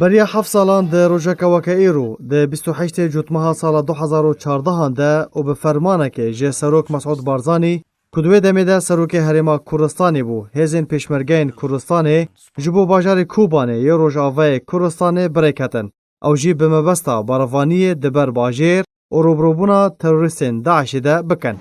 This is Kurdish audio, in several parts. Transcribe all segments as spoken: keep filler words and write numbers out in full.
Beriya heft salan di rojeke weke îro, di bîst û heştê Cotmeha sala du hezar û çardehan de û bi fermanekê ji Serok Mesûd Barzanî, ku di wê demê de Serokê Herêma Kurdistanê bû, hêzên Pêşmergeyên Kurdistanê ji bo bajarê Kobanê yê rojavayê Kurdistanê bi rê ketin. Ew jî bi mebesta berevaniyê di ber bajêr û rûbirûbûna terorîstên DAIŞê de bikin.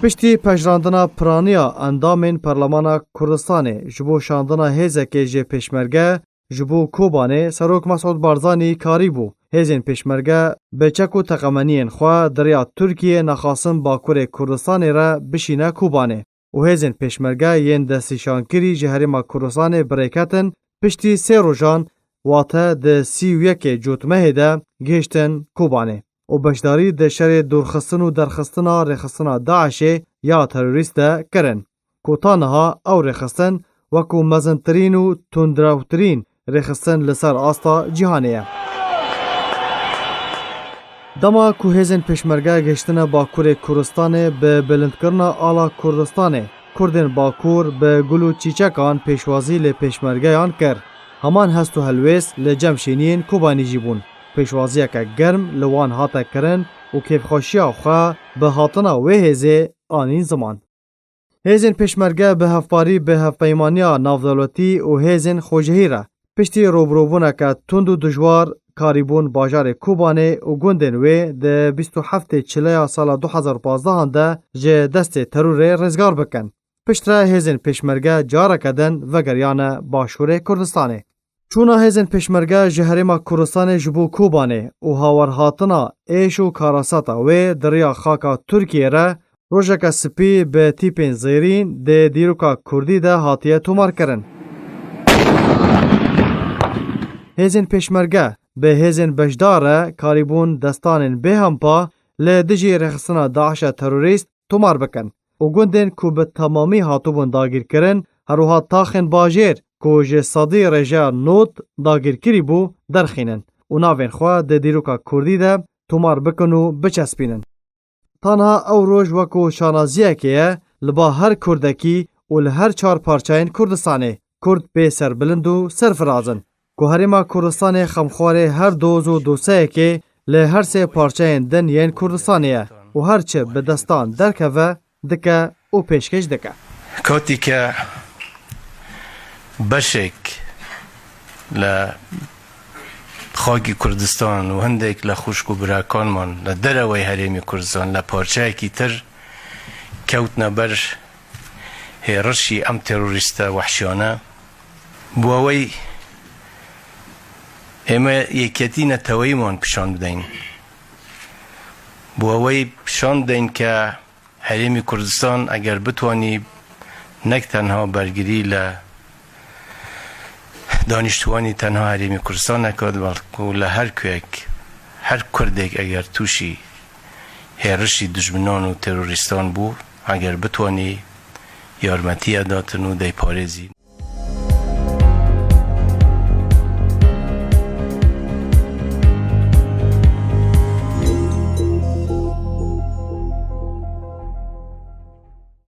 Piştî pejirandina piraniya endamên Perlemana Kurdistanê ji bo şandina hêzekê ji Pêşmerge ji bo Kobanê, Serok Mesûd Barzanî karîbû hêzên Pêşmerge bi çek û teqemeniyên xwe di rêya Tirkiyê nexasin Bakurê Kurdistanê re bişîne Kobanê û hêzên Pêşmerge yên destnîşankirî ji Herêma Kurdistanê bi rê ketin, piştî sê rojan, wate di sî û yekê Cotmehê de gihiştin Kobanê û beşdarî di şerê dûrxistin û derxistina rêxistina DAIŞê ya terorîst de kirin, ku ta niha ew rêxistin wekû mezintirîn û tundrewtirîn rêxistin li ser asta cîhanê ye. Dema ku hêzên Pêşmerge gihiştine Bakurê Kurdistanê bi bilindkirina ala Kurdistanê, Kurdên Bakur bi gul û çîçekan pêşwazî li Pêşmergeyan kir. Heman hest û helwêst li cem şêniyên Kobanî jî bûn. Pêşwaziyeke germ li wan hate kirin û kêfxweşiya xwe bi hatina wê hêzê anîn ziman. Hêzên Pêşmerge bi hevparî bi Hevpeymaniya Navdewletî û hêzên xwejehî re, piştî rûbirûbûneke tund û dijwar, karîbûn bajarê Kobanê û gundên wê di bîst û heftê Çileya sala du hezar û pazdehan de ji destê terorê rizgar bikin. Piştre hêzên Pêşmerge careke din vegeriyane Başûrê Kurdistanê. Çûna hêzên Pêşmerge ji Herêma Kurdistanê ji bo Kobanê û hawerhatina êş û karasata wê di riya xaka Tirkiyê re rojeke spî bi tîpên zêrîn di dîroka Kurdî de hatiye tomarkirin. Hêzên Pêşmerge bi hêzên beşdar re karîbûn destanên bêhempa li dijî rêxistina DAIŞa terorîst tomar bikin û gundên ku bi temamî hatibûn dagîrkirin, herwiha taxên bajêr ku ji sedî rêjeya nod dagîrkirî bû, derxînin û navên xwe di dîroka Kurdî de tomar bikin û biçespînin. Tanha ew roj wekû şanaziyekê ye li ba her Kurdekî û li her çar parçeyên Kurdistanê. Kurd bê serbilind û serfiraz in. Ku Herêma Kurdistanê xemxwarê her doz û doseyekê li her sê parçeyên din yên Kurdistanê ye û her çi bi destan derkeve, dike û pêşkêş dike. Katî ke beşek li xakî Kurdistan û hindek li xwişk û birakanman li derewey Herêmê Kurdistan li parçeyekî tir kewtine ber hêrişî em terorîste wehşiyane, bi awey ême yeketî neteweyî man pişan bideyin. Bi awey pişan bideyin ke Herêmî Kurdistan eger bitwanî nek tenha bergirî li danîştwanî tenha Herêmî Kurdistan nekat, belkû li her kuyek, her Kurdek eger tûşî hêrişî dijminan û terorîstan bû, eger bitwanî yarmetiye datin û dey parêzî.